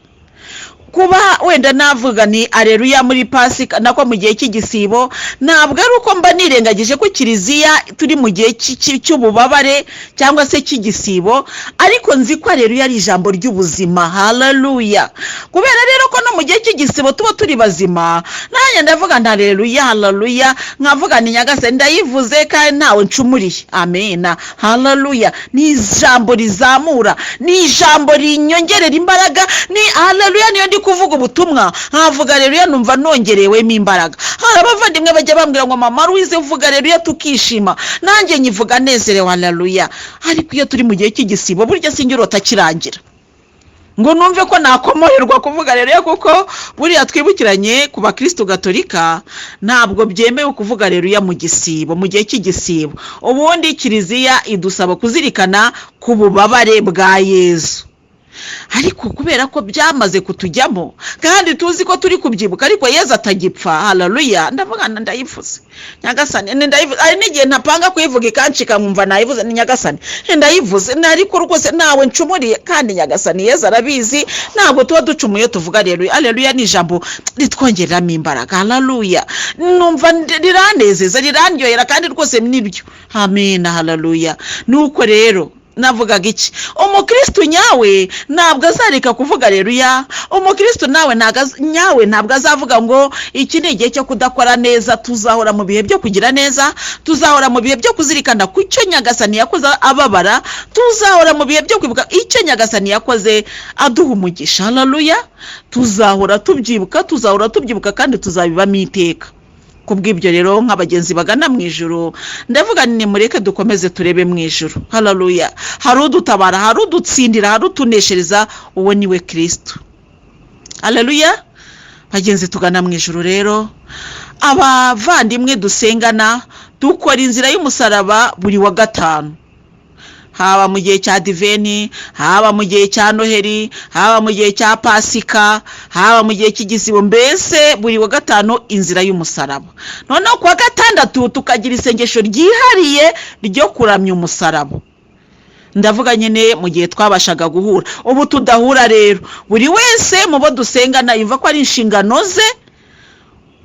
Kuba wenda navuga ni areruya muri Pasika, nako mu gihe cy'igisibo, ntabwo ari uko mba nirengagije ko Kiliziya turi mu gihe cy'ububabare cyangwa se cy'igisibo, ariko nzi ko areruya ari ijambo ry'ubuzima. Hararuya. Kubera rero ko no mu gihe cy'igisibo tuba turi bazima, nanjye ndavuga nta areruya, hararuya, nkavuga ni Nyagasani ndayivuze kandi ntawe ncumuriye. Amena, hararuya. Ni ijambo rizamura, ni ijambo rinyongerera imbaraga, ni hararuya. Niyo ndi kuvuga ubutumwa nkavuga areruya, numva nongerewemo imbaraga. Hari abavandimwe bajya bambwira ngo: "Mama Louise, uvuga areruya tukishima." Nanjye nyivuga nezerewe, hararuya. Ariko iyo turi mu gihe cy'igisibo, burya sinjya urota kirangira ngo numve ko nakomorerwa kuvuga areruya, kuko buriya twibukiranye, ku bakirisitu gatolika ntabwo byemewe kuvuga areruya mu gisibo, mu gihe cy'igisibo. Ubundi Kiliziya idusaba kuzirikana ku bubabare bwa Yezu, ariko kubera ko byamaze kutujyamo kandi tuzi ko turi kubyibuka ariko Yezu atagipfa, hararuya, ndavuga ndayivuze, Nyagasani ndayivuze. Hari n'igihe ntapanga kuyivuga ikancika, nkumva nayivuze, ni Nyagasani ndayivuze, ariko rwose ntawe ncumuriye, kandi Nyagasani Yezu arabizi, ntabwo tuba ducumuye tuvuga areruya. Areruya ni ijambo ritwongereramo imbaraga. Hararuya. Numva riranezeza, rirandyohera, kandi rwose nibyo. Amena, hararuya. Nuko rero navugaga iki? Umukirisitu nyawe ntabwo azareka kuvuga areruya. Umukirisitu nawe nyawe ntabwo azavuga ngo iki ni igihe cyo kudakora neza. Tuzahora mu bihe byo kugira neza, tuzahora mu bihe byo kuzirikana ku cyo Nyagasani yakoze ababara, tuzahora mu bihe byo kwibuka icyo Nyagasani yakoze aduha umugisha. Hararuya. Tuzahora tubyibuka, tuzahora tubyibuka kandi tuzabibamo iteka. Kubw'ibyo rero, nk'abagenzi bagana mu ijuru, ndavuga ni mureke dukomeze turebe mu ijuru. Hararuya. Hari udutabara, hari udutsindira, hari utuneshereza, uwo ni we Kirisitu. Hararuya. Bagenzi tugana mu ijuru rero, abavandimwe dusengana, dukora inzira y'umusaraba buri wa gatanu, haba mu gihe cya Diveni, haba mu gihe cya Noheri, haba mu gihe cya Pasika, haba mu gihe cy'igisibo, mbese buri wa gatanu inzira y'umusaraba. Noneho ku wa gatandatu tukagira isengesho ryihariye ryo kuramya umusaraba. Ndavuga nyine mu gihe twabashaga guhura. Ubu tudahura rero, buri wese mu bo dusengana yumva ko ari inshingano ze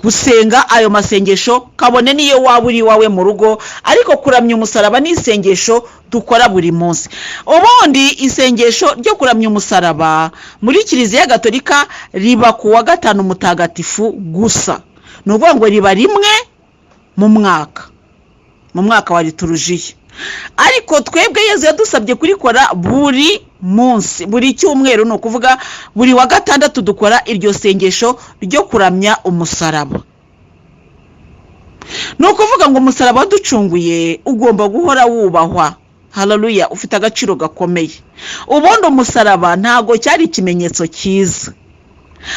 gusenga ayo masengesho, kabone n'iyo waba uri iwawe mu rugo, ariko kuramya umusaraba ni isengesho dukora buri munsi. Ubundi isengesho ryo kuramya umusaraba muri Kiliziya Gatolika riba ku wa gatanu mutagatifu gusa, ni ukuvuga ngo riba rimwe mu mwaka, mu mwaka wa liturujiya. Ariko twebwe Yezu yadusabye kurikora buri munsi, buri cyumweru, ni ukuvuga buri wa gatandatu dukora iryo sengesho ryo kuramya umusaraba. Ni ukuvuga ngo umusaraba waducunguye ugomba guhora wubahwa. Hararuya. Ufite agaciro gakomeye. Ubundi umusaraba ntabwo cyari ikimenyetso cyiza,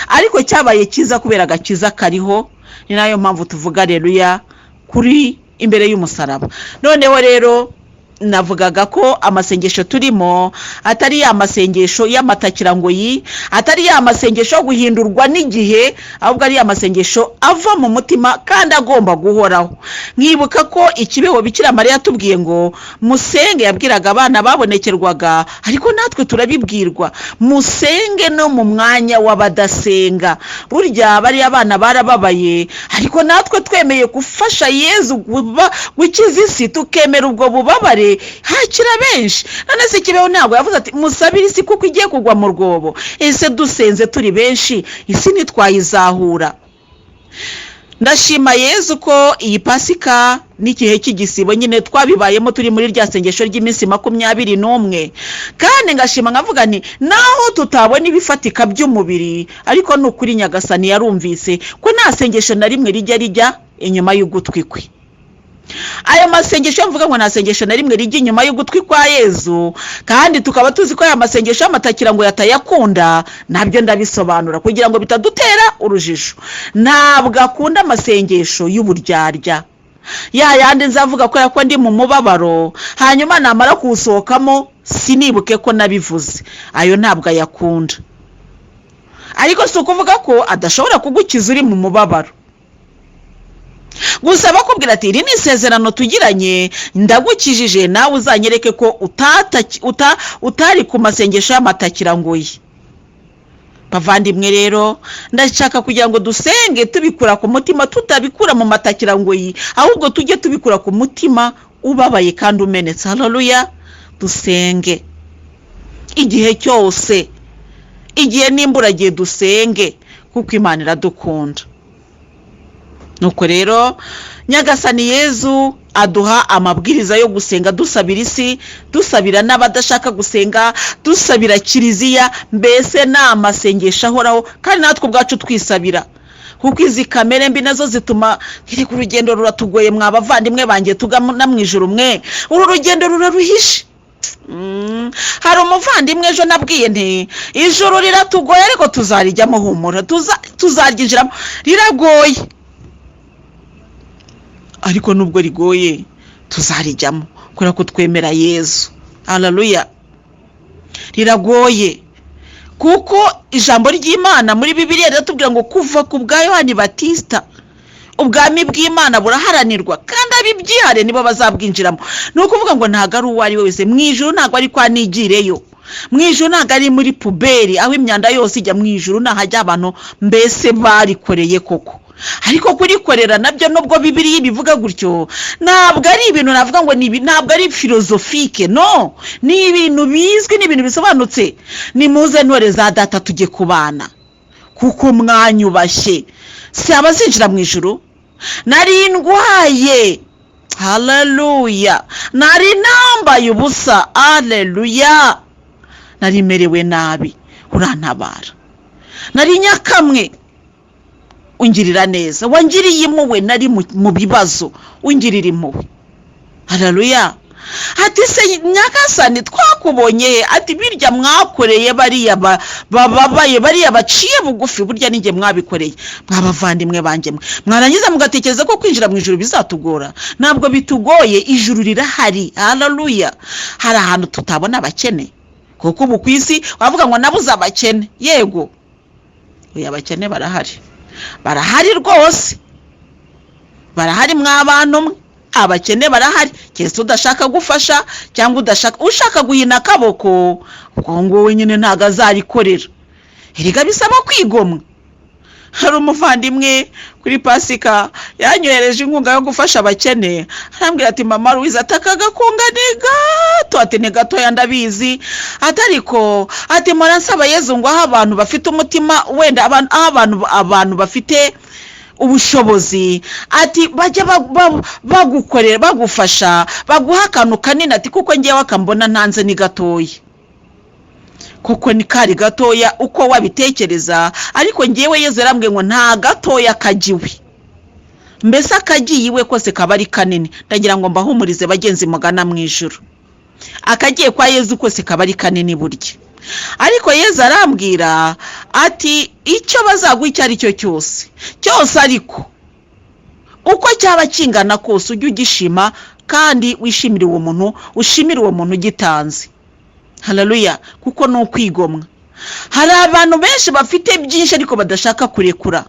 ariko cyabaye cyiza kubera agakiza kariho. Ni nayo mpamvu tuvuga areruya kuri imbere y'umusaraba. Noneho rero navugaga ko amasengesho turimo atari ya masengesho y'amatakirangoyi, atari ya masengesho yo guhindurwa n'igihe, ahubwo ari ya masengesho ava mu mutima kandi agomba guhoraho. Nkibuka ko ikibeho Bikira Mariya yatubwiye ngo musenge, yabwiraga abana babonekerwaga, ariko natwe turabibwirwa: musenge no mu mwanya w'abadasenga. Burya bariya bana barababaye, ariko natwe twemeye gufasha Yezu gukiza isi, tukemera ubwo bubabare, hakira benshi. None se Kibeho ntabwo yavuze ati: "Musabire isi kuko igiye kugwa mu rwobo"? Ese dusenze turi benshi, isi ntitwayizahura? Ndashima Yezu ko iyi Pasika n'igihe cy'igisibo nyine twabibayemo turi muri rya sengesho ry'iminsi 21, kandi ngashima nkavuga nti naho tutabona ibifatika by'umubiri, ariko ni ukuri Nyagasani yarumvise ko nta sengesho na rimwe rijya rijya inyuma y'ugutwi kwe. Aya masengesho, mvuga ngo nta sengesho na rimwe rijya inyuma y'ugutwi kwa Yezu, kandi tukaba tuzi ko aya masengesho y'amatakira ngo yatayakunda, nabyo ndabisobanura kugira ngo bitadutera urujijo. Ntabwo akunda amasengesho y'uburyarya. Ya yandi nzavuga kubera ko ndi mu mubabaro, hanyuma namara kuwusohokamo sinibuke ko nabivuze, ayo ntabwo ayakunda. Ariko si ukuvuga ko adashobora kugukiza uri mu mubabaro. Gusa bakubwira ati: "Iri ni isezerano tugiranye, ndagukijije, nawe uzanyereke ko utari ku masengesho y'amatakirangoyi." Bavandimwe rero, ndashaka kugira ngo dusenge tubikura ku mutima, tutabikura mu matakirangoyi, ahubwo tujye tubikura ku mutima ubabaye kandi umenetse. Haleluya! Dusenge igihe cyose, igihe n'imburagihe dusenge, kuko Imana iradukunda. Nuko rero Nyagasani Yezu aduha amabwiriza yo gusenga, dusabira isi, dusabira n'abadashaka gusenga, dusabira kiliziya. Mbese ni amasengesho ahoraho, kandi natwe ubwacu twisabira, kuko izi kamere mbi nazo zituma ku rugendo ruratugoye. Mwa bavandimwe banjye tugana mu ijuru mwe, uru rugendo ruraruhishe. Hari umuvandimwe ejo nabwiye nti: "Ijuru riratugoye, ariko tuzarijyamo, humura, tuzaryinjiramo. Riragoye, ariko nubwo rigoye tuzarijyamo kubera ko twemera Yezu." Haleluya! Riragoye kuko ijambo ry'Imana muri Bibiliya riratubwira ngo kuva ku bwa Yohani Batisita ubwami bw'Imana buraharanirwa, kandi ab'ibyihare nibo bazabwinjiramo. Ni ukuvuga ngo ntabwo ari uwo ari we wese mu ijuru, ntabwo ari kwa nigireyo. Mu ijuru ntabwo ari muri poubelle aho imyanda yose ijya. Mu ijuru ni ahajya abantu mbese barikoreye koko. Ariko kurikorera nabyo, nubwo Bibiliya ibivuga gutyo, ntabwo ari ibintu navuga ngo ni ntabwo ari philosophique. No, ni ibintu bizwi, ni ibintu bisobanutse. "Nimuze ntore za Data, tujye kubana, kuko mwanyubashye." Si abazinjira mu ijuru. Nari ndwaye, haleluya, nari nambaye ubusa, haleluya, nari merewe nabi, urantabara, nari nyakamwe, ungirira neza, wangiriye impuhwe, nari mu bibazo, ungirira impuhwe. Haleluya! Ati: "Se Nyagasani, twakubonye?" Ati: "Birya mwakoreye bariya bababaye, bariya baciye bugufi, burya ninjye mwabikoreye." Mwabavandimwe banjye mwe, mwarangiza mugatekereza ko kwinjira mu ijuru bizatugora. Ntabwo bitugoye, ijuru rirahari. Haleluya! Hari ahantu tutabona abakene? Kuko ubu ku isi wavuga ngo nabuze abakene. Yego, oya, abakene barahari, barahari rwose, barahari. Mw'abantu mwe, abakene barahari, keretse udashaka gufasha cyangwa udashaka, ushaka guhina akaboko, ubwo ngubu nyine ntabwo azarikorera. Erega bisaba kwigomwa. Hari umuvandimwe kuri Pasika yanyohereje inkunga yo gufasha abakene, arambwira ati: "Mama Louise," ati, "aka gakunga ni gato," ati, "ni gatoya ndabizi," ati, "ariko," ati, "mpora nsaba Yezu ngo aho abantu bafite umutima wenda aho abantu bafite ubushobozi," ati, "bajya bagukorera, bagufasha, baguha akantu kanini," ati, "kuko ngewe akambona ntanze ni gatoya." Kuko ni kari gatoya uko wabitekereza, ariko ngewe Yezu yarambwiye ngo nta gatoya kagiwe, mbese akagiye iwe kose kaba ari kanini. Ndagira ngo mbahumurize bagenzi mugana mu ijuru, akagiye kwa Yezu kose kaba ari kanini burya. Ariko Yezu arambwira ati: "Icyo bazaguha icyo ari cyo cyose cyose, ariko uko cyaba kingana kose, ujye ugishima kandi wishimire uwo muntu, ushimire uwo muntu ugitanze." Haleluya! Kuko ni ukwigomwa. Hari abantu benshi bafite byinshi ariko badashaka kurekura.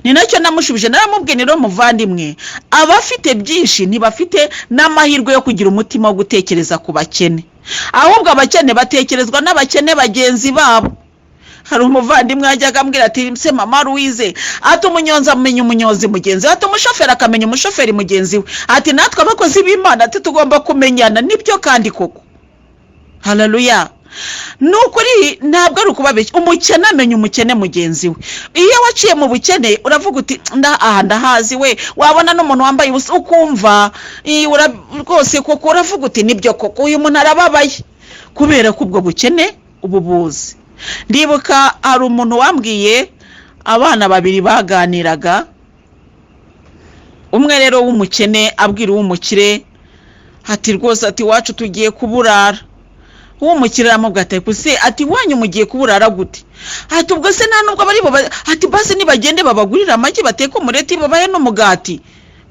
Ni nacyo namushubije, naramubwiye: "Rero muvandimwe, abafite byinshi ntibafite n'amahirwe yo kugira umutima wo gutekereza ku bakene, ahubwo abakene batekerezwa n'abakene bagenzi babo." Hari umuvandimwe wajyaga ambwira ati: "Se mama Louise," ati, "umunyonzi amenya umunyonzi mugenzi we," ati, "umushoferi akamenya umushoferi mugenzi we," ati, "natwe abakozi b'Imana," ati, "tugomba kumenyana." Nibyo kandi koko. Haleluya! Ni ukuri, ntabwo ari ukubabeshya, umukene amenya umukene mugenzi we. Iyo waciye mu bukene uravuga uti: "Aha ndahazi we." Wabona n'umuntu wambaye ubusa ukumva rwose koko uravuga uti: "Nibyo koko, uyu muntu arababaye," kubera ko ubwo bukene ubu buzi. Ndibuka hari umuntu wambwiye abana babiri baganiraga, umwe rero w'umukene abwira uw'umukire ati: "Rwose," ati, "iwacu tugiye kuburara." Uw'umukire aramubwira ati: "Se," ati, "iwanyu mugiye kuburara gute?" Ati: "Ubwo se nta nubwo bari ati: "Basi nibagende babagurire amagi, bateke umureti, babahe n'umugati."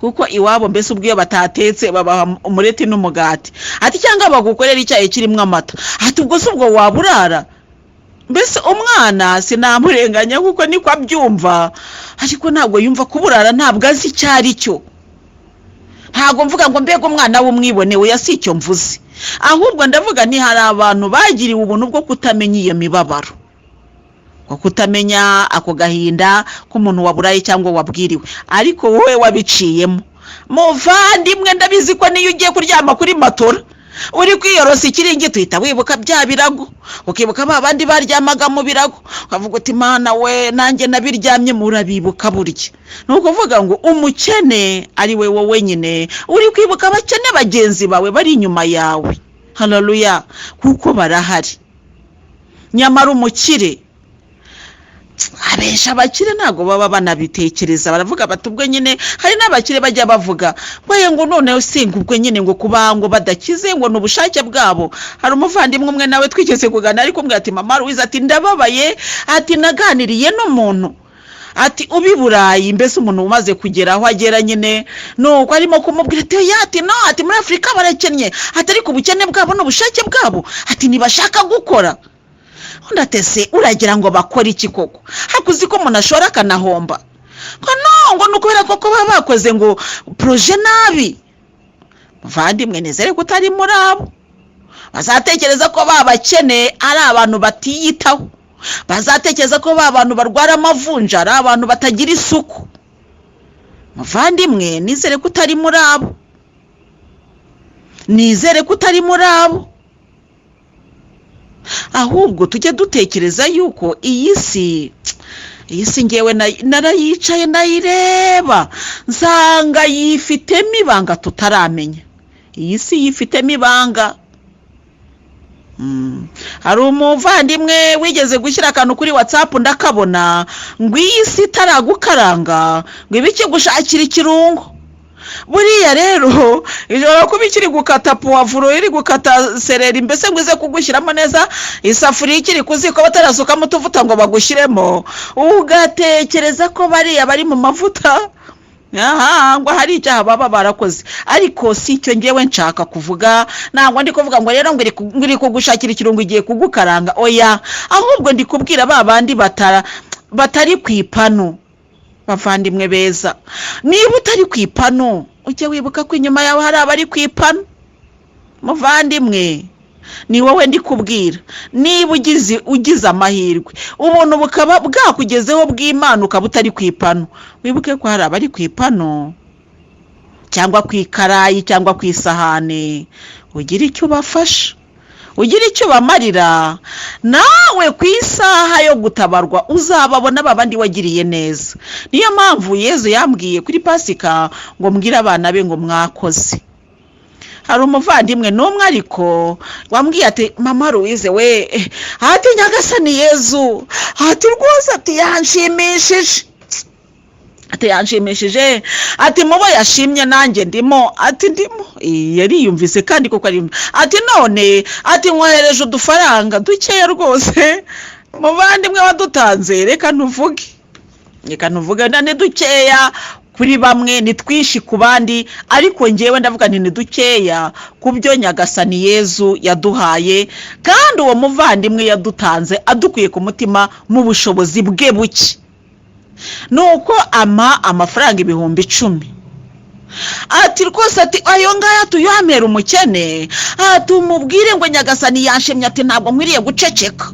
Kuko iwabo mbese ubwo iyo batatetse babaha umureti n'umugati. Ati cyangwa bagukorera icyayi kirimo amata. Ati ubwo si ubwo waba urara? Mbese umwana sinamurenganya kuko niko abyumva, ariko ntabwo yumva kuburara, ntabwo azi icyo ari cyo. Ntabwo mvuga ngo mbega umwana w'umwibone, oya, si icyo mvuze. Ahubwo ndavuga ni hari abantu bagiriwe ubuntu bwo kutamenya iyo mibabaro, bwo kutamenya ako gahinda k'umuntu waburaye cyangwa wabwiriwe. Ariko wowe wabiciyemo, muvandimwe, ndabizi ko niyo ugiye kuryama kuri matora uri kwiyorosa ikiringiti, uhita wibuka bya birago, ukibuka ba bandi baryamaga mu birago, ukavuga uti: "Mana we, nanjye nabiryamye." Murabibuka burya. Ni ukuvuga ngo umukene ari we wowe nyine uri kwibuka abakene bagenzi bawe bari inyuma yawe. Hararuya, kuko barahari. Nyamara umukire, abenshi abakire ntabwo baba banabitekereza. Baravuga bati ubwo nyine, hari n'abakire bajya bavuga ngo noneho singa ubwo nyine ngo kuba ngo badakize ngo ni ubushake bwabo. Hari umuvandimwe umwe nawe twigeze kugana, ariko umwe ati: "Mama Louise," ati, "ndababaye," ati, "naganiriye n'umuntu," ati, "uba i Burayi," mbese umuntu umaze kugera aho agera nyine. Nuko arimo kumubwira ati: "Ya," ati, "no," ati, "muri Afurika barakennye," ati, "ariko ubukene bwabo ni ubushake bwabo," ati, "ntibashaka gukora." Undi atese: "Uragira ngo bakore iki koko? Hakuzi ko umuntu ashora akanahomba." Ngo no, ngo ni ukubera ko baba bakoze ngo projet nabi. Muvandimwe, nizere ko utari muri abo bazatekereza ko ba bakene ari abantu batiyitaho, bazatekereza ko ba bantu barwara amavunja ari abantu batagira isuku. Muvandimwe, nizere ko utari muri abo, nizere ko utari muri abo. Ahubwo tujye dutekereza yuko iyi si ngewe narayicaye ndayireba, nsanga yifitemo ibanga tutaramenya. Iyi si yifitemo ibanga. Hari umuvandimwe wigeze gushyira akantu kuri WhatsApp ndakabona, ngo iyi si itaragukaranga ngo ibe ikigushakira ikirungo. Buriya rero ishobora kuba ikiri gukata puwavuro, iri gukata seleri, mbese ngo ize kugushyiramo neza, isafuriya ikiri ku ziko batarasukamo utuvuta ngo bagushyiremo, ugatekereza ko bariya bari mu mavuta aha ngo hari icyaha baba barakoze. Ariko si icyo ngewe nshaka kuvuga. Ntabwo ndi kuvuga ngo rero ngo iri kugushakira ikirungo, igiye kugukaranga, oya. Ahubwo ndi kubwira ba bandi batari ku ipanu. Bavandimwe beza, niba utari ku ipanu, ujye wibuka ko inyuma yawe hari abari ku ipanu. Muvandimwe, ni wowe ndi kubwira. Niba ugize amahirwe, ubuntu bukaba bwakugezeho bw'Imana, ukaba utari ku ipanu, wibuke ko hari abari ku ipanu cyangwa ku ikarayi cyangwa ku isahani. Ugire icyo ubafasha, ugire icyo ubamarira. Nawe ku isaha yo gutabarwa uzababona, babandi wagiriye neza. Niyo mpamvu Yezu yambwiye kuri Pasika ngo mbwire abana be ngo mwakoze. Hari umuvandimwe n'umwe ariko wambwiye ati: "Mama Louise we," ati, "Nyagasani Yezu," ati, "rwose," ati, "yanshimishije," ati, "yanshimishije," ati, "mubo yashimye nanjye ndimo," ati, "ndimo." Yariyumvise kandi koko ariyumvise. Ati none, ati, "nkohereje udufaranga dukeya rwose." Muvandimwe wadutanze, reka ntuvuge, reka ntuvuge. Ni dukeya kuri bamwe, ni twinshi ku bandi, ariko ngewe ndavuga nti ni dukeya ku byo Nyagasani Yezu yaduhaye. Kandi uwo muvandimwe yadutanze adukuye ku mutima mu bushobozi bwe buke. Ni uko ama amafaranga 10,000. Ati rwose, ati, "Ayo ngayo tuyamera umukene," ati, "umubwire ngo Nyagasani yanshimye," ati, "ntabwo nkwiriye guceceka."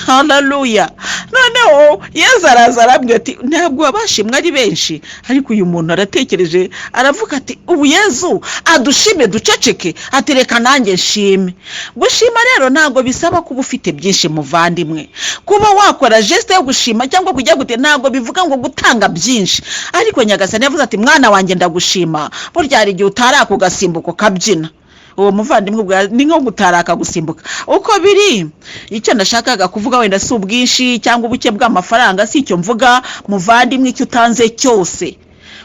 Hararuya. Noneho Yezu araza arambwira ati: "Ntabwo abashimwe ari benshi, ariko uyu muntu aratekereje, aravuga ati ubu Yezu adushime duceceke?" Ati: "Reka nanjye nshime." Gushima rero ntabwo bisaba kuba ufite byinshi, muvandimwe. Kuba wakora geste yo gushima cyangwa kujya gute, ntabwo bivuga ngo gutanga byinshi. Ariko Nyagasani yavuze ati: "Mwana wanjye, ndagushima." Burya hari igihe utaraka ugasimbuka ukabyina. Uwo muvandimwe ubwo ni nko gutaraka, gusimbuka uko biri. Icyo nashakaga kuvuga wenda si ubwinshi cyangwa ubuke bw'amafaranga, si icyo mvuga, muvandimwe. Icyo utanze cyose,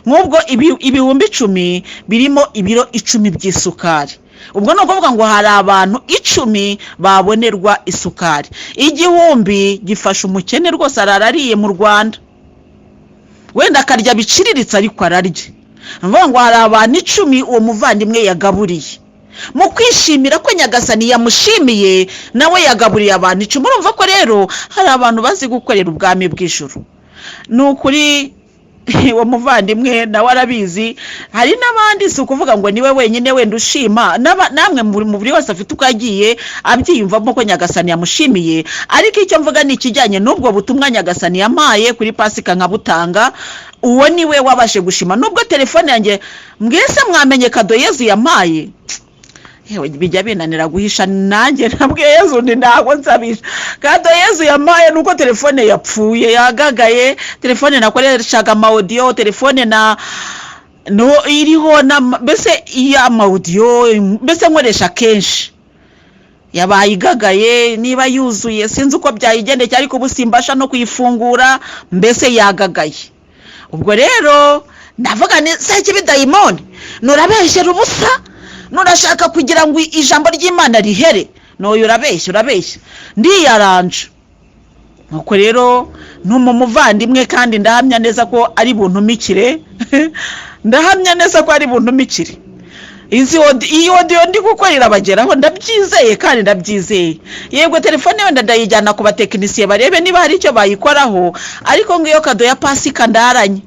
nk'ubwo 10,000 birimo ibiro 10 by'isukari, ubwo ni ukuvuga ngo hari abantu 10 babonerwa isukari. 1000 gifasha umukene rwose, arara ariye mu Rwanda, wenda akarya biciriritse ariko ararya. Ni ukuvuga ngo hari abantu 10 uwo muvandimwe yagaburiye. Mu kwishimira ko Nyagasani yamushimiye, nawe yagaburiye abantu 10. Urumva ko rero hari abantu bazi gukorera ubwami bw'ijuru. Ni ukuri, uwo muvandimwe nawe arabizi. Hari n'abandi, si ukuvuga ngo niwe wenyine wenda ushima, namwe mu buri wese afite uko yagiye abyiyumvamo ko Nyagasani yamushimiye. Ariko icyo mvuga ni ikijyanye n'ubwo butumwa Nyagasani yampaye kuri Pasika nkabutanga. Uwo niwe wabashe gushima, nubwo telefone yanjye. Mwese mwamenye kado Yezu yampaye. Yewe, bijya binanira guhisha. Nanjye nabwiye Yezu nti ntabwo nsabisha. Kado Yezu yampaye nuko telefone yapfuye, yagagaye. Telefone nakoreshaga ama audio, telefone na no iriho na mbese iya audio, mbese nkoresha kenshi, yabaye igagaye. Niba yuzuye, sinzi uko byayigendekeye, ariko ubu simbasha no kuyifungura, mbese yagagaye. Ubwo rero ndavuga ni sekibi, dayimoni, nurabeshyera ubusa, nurashaka kugira ngo ijambo ry'Imana rihere noyo. Urabeshya, urabeshya. Ndiyaranja. Nuko rero ntuma umuvandimwe, kandi ndahamya neza ko ari buntumikire, ndahamya neza ko ari buntumikire. Iyi audio ndi gukorera abageraho, ndabyizeye kandi ndabyizeye. Yego, telefone wenda ndayijyana ku batekinisiye barebe niba hari icyo bayikoraho, ariko ngiyo kado ya Pasika ndaranye,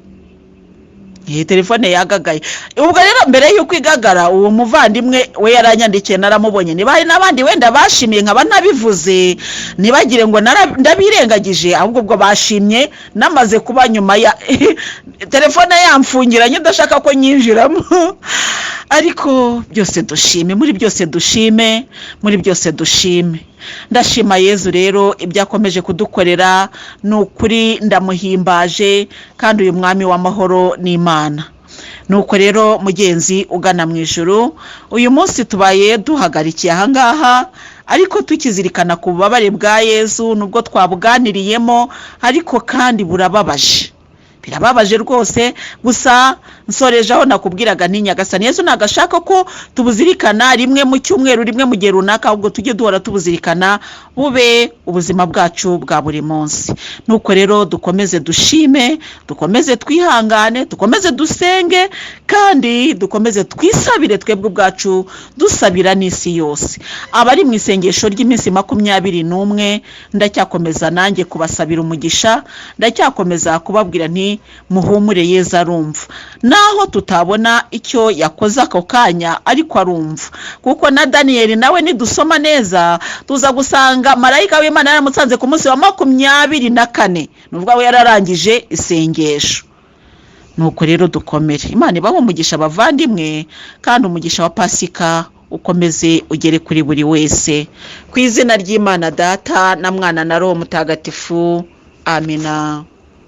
iyi telefone yagagaye. Ubwo rero mbere y'uko igagara, uwo muvandimwe we yaranyandikiye, naramubonye. Niba hari n'abandi wenda bashimiye nkaba ntabivuze, ntibagire ngo ndabirengagije, ahubwo ubwo bashimye namaze kuba nyuma ya telefone yamfungiranye, udashaka ko nyinjiramo. Ariko byose dushime, muri byose dushime, muri byose dushime. Ndashima Yezu rero ibyo akomeje kudukorera. Ni ukuri ndamuhimbaje, kandi uyu mwami w'amahoro ni Imana. Nuko rero mugenzi ugana mu ijuru, uyu munsi tubaye duhagarikiye ahangaha, ariko tukizirikana ku bubabare bwa Yezu, nubwo twabuganiriyemo, ariko kandi burababaje, birababaje rwose. Gusa nsoreje aho nakubwiraga nti Nyagasani Yezu ntabwo ashaka ko tubuzirikana rimwe mu cyumweru, rimwe mu gihe runaka, ahubwo tujye duhora tubuzirikana, bube ubuzima bwacu bwa buri munsi. Nuko rero dukomeze dushime, dukomeze twihangane, dukomeze dusenge, kandi dukomeze twisabire twebwe ubwacu, dusabira n'isi yose. Abari mu isengesho ry'iminsi 21, ndacyakomeza nanjye kubasabira umugisha, ndacyakomeza kubabwira nti muhumure, Yezu arumva. Naho tutabona icyo yakoze ako kanya, ariko arumva, kuko na Daniyeli nawe nidusoma neza tuza gusanga marayika w'Imana yaramutsanze ku munsi wa 24, ni ukuvuga we yararangije isengesho. Nuko rero dukomere. Imana ibahe umugisha abavandimwe, kandi umugisha wa Pasika ukomeze ugere kuri buri wese. Ku izina ry'Imana Data na Mwana na Roho Mutagatifu, amina.